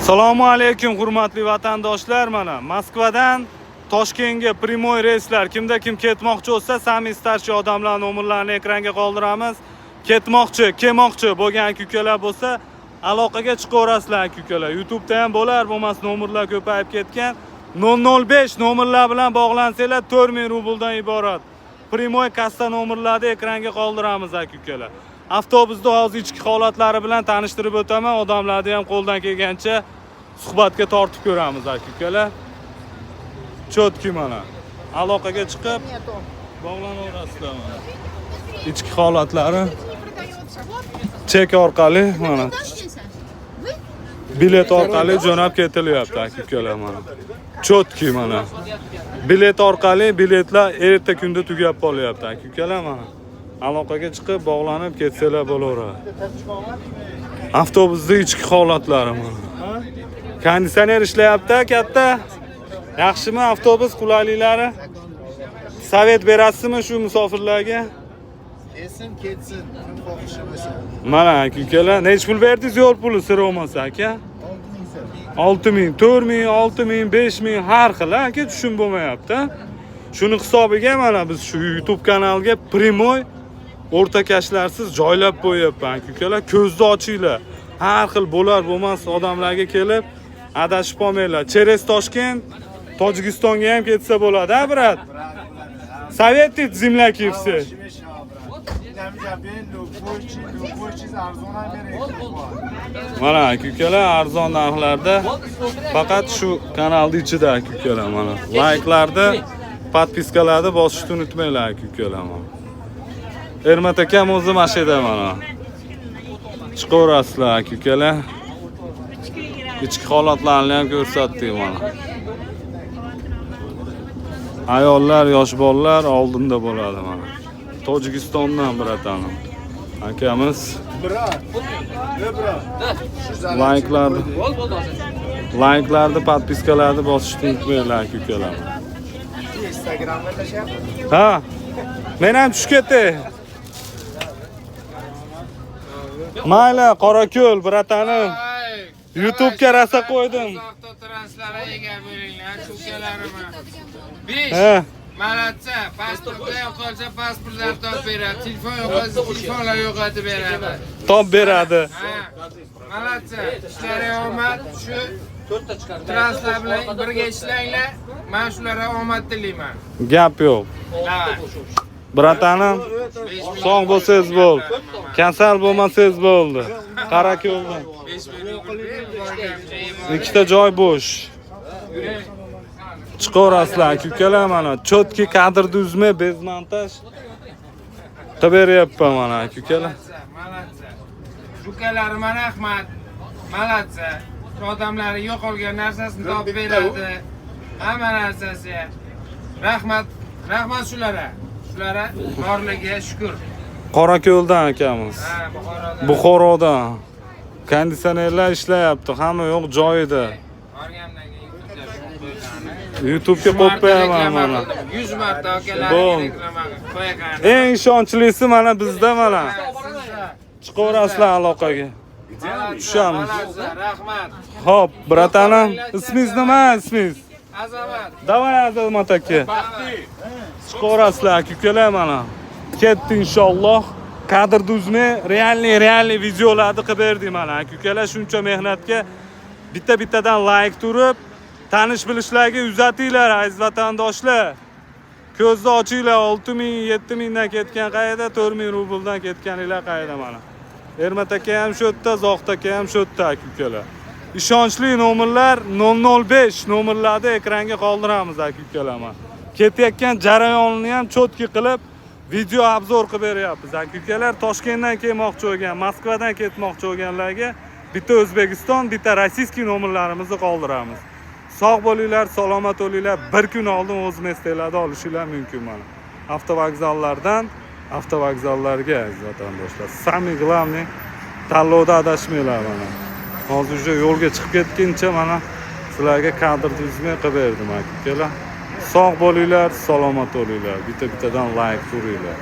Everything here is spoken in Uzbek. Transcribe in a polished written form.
Assalomu alaykum, hurmatli vatandoshlar. Mana Moskvadan Toshkentga прямой reyslar. Kimda kim ketmoqchi bo'lsa, самый старший odamlar nomerlarini ekranga qoldiramiz. Ketmoqchi, kelmoqchi bo'lgan aka-ukalar bo'lsa, aloqaga chiqaverasizlar, aka-ukalar. YouTube'da ham bo'lar, bo'lmasa nomerlar ko'payib ketgan. 005 nomerlar bilan bog'lansanglar, 4000 rubldan iborat. Прямой kassa nomerlarni ekranga qoldiramiz, aka-ukalar. Avtobusda hozir ichki holatlari bilan tanishtirib o'taman, odamlarni ham qo'ldan kelgancha suhbatga tortib ko'ramiz, aka-ukalar. Чётки mana. Aloqaga chiqib Нету. bog'lanaverasizlar mana. Ichki holatlari Не продается. Вот. Chek orqali mana Дождись. Вы? Bilet orqali jo'nab ketilyapti, aka-ukalar, mana. Чётки mana. Bilet orqali biletlar erta kunda tugab qolyapti, aka-ukalar, mana. Aloqaga chiqib bog'lanib ketsalar bo'laveradi. Avtobusning ichki holatlari mana. Konditsioner ishlayapti, katta. Yaxshimi avtobus qulayliklari? Совет berasizmi shu musofirlarga? Kelsin, ketsin, kim xohishi bo'lsa. Mana, aka-ukalar, necha pul berdingiz yo'l puli sir bo'lmasa, aka? 6000 so'm. 6000, 4000, 6000, 5000 har xil, aka, tushum bo'lmayapti. Shuni hisobiga mana biz shu YouTube kanalga прямой o'rtakashlarsiz joylab qo'yyapman, aka ukalar. Ko'zni ochinglar. Har xil bo'lar bo'lmas odamlarga kelib adashib qolmanglar. Через Toshkent Tojikistonga ham ketsa bo'ladi, а, брат? Советует земляки все. Любой чиз arzon ham beradi. Mana, aka ukalar, arzon narxlarda faqat shu kanalni ichida, aka ukalar, mana. Layklarni, подписка larni bosishni unutmanglar, aka ukalar, mana. Ermat akam o'zi mana shu yerda mana. Chiqaverasizlar, aka ukalar. Ichki holatlarni ham ko'rsatdik mana. Ayollar, yosh bolalar oldinda bo'ladi mana. Tojikistondan братан im. Akamiz Брат. layklarni layklarni, подписка larni bosishni unutmanglar, aka ukalar. Instagramga tashlayapti. Ha. Men ham tushib ketay. Mayli, Qorako'l, братан im. YouTube'ga rosa qo'ydim. Avtotranslarga ega bo'linglar, ukalarim. Besh. Ha. Молодца, pasportlar yo'qolsa, pasportlar topib beradi, telefon yo'qolsa, telefonlar yo'qotib beradi. Top beradi. Ha. Молодца, ishlari omad, shu translar bilan birga ishlanglar. Men shularga omad tilayman. Gap yo'q. Давай. Братан im, sog' bo'lsangiz bo'ldi. Kasal bo'lmasangiz bo'ldi. Qorako'ldan. 5000 rubl ber, borgancha yeb. Ikkita joy bo'sh. Chiqaverasizlar, aka ukalar, mana. Чётки kadrni uzmay, без монтаж qilib beryapman mana, aka ukalar. Молодца, молодца. Ukalarimga rahmat. Молодца. Shu odamlar yo'qolgan narsasini topib beradi. Hamma narsasi. Rahmat, rahmat shularga. Shularga borligiga shukur. Qorako'ldan akamiz. Ha, Buxorodan. Buxorodan. Konditsionerlar ishlayapti, hamma yo'q joyida. Borgandan keyin YouTube'da shu qo'ygan. YouTube'ga qo'yib qo'yaman mana. 100 marta akalarga Bo'ldi. Reklama qo'ygan. Eng ishonchlisi mana bizda mana. Chiqaverasizlar aloqaga. Tushamiz. Молодца, rahmat. Xo'p, братан im, ismingiz nima, ismingiz? Azamat. Давай, Azamat aka. Chiqaverasizlar, aka ukalar, mana. Ketdi inshaalloh. Kadrni uzmay, реальный реальный videolarni qilib berdik mana. Aka ukalar, shuncha mehnatga bitta bittadan layk turib, tanish bilishlarga uzatinglar, aziz vatandoshlar. Ko'zni ochinglar, 6000, 7000 dan ketgan qayerda, 4000 rubldan ketganinglar qayerda mana. Ermat aka ham shu yerda, Zohid aka ham shu yerda, aka ukalar. Ishonchli nomerlar 005 nomerlarni ekranga qoldiramiz, aka ukalar, mana. Ketayotgan jarayonni ham чётки qilib video обзор qilib beryapmiz, aka ukalar. Toshkentdan kelmoqchi bo'lgan, Moskvadan ketmoqchi bo'lganlarga bitta O'zbekiston, bitta российский nomerlarimizni qoldiramiz. Sog' bo'linglar, salomat bo'linglar. Bir kun oldin o'z место larni olishinglar mumkin mana. Avtovokzallardan avtovokzallarga, aziz vatandoshlar. Самый главный, tanlovda adashmanglar mana. Hozir уже yo'lga chiqib ketguncha mana sizlarga kadr tuzmay qilib berdim, aka ukalar. Sog' bo'linglar, salomat bo'linglar. Bitta bittadan layk turinglar.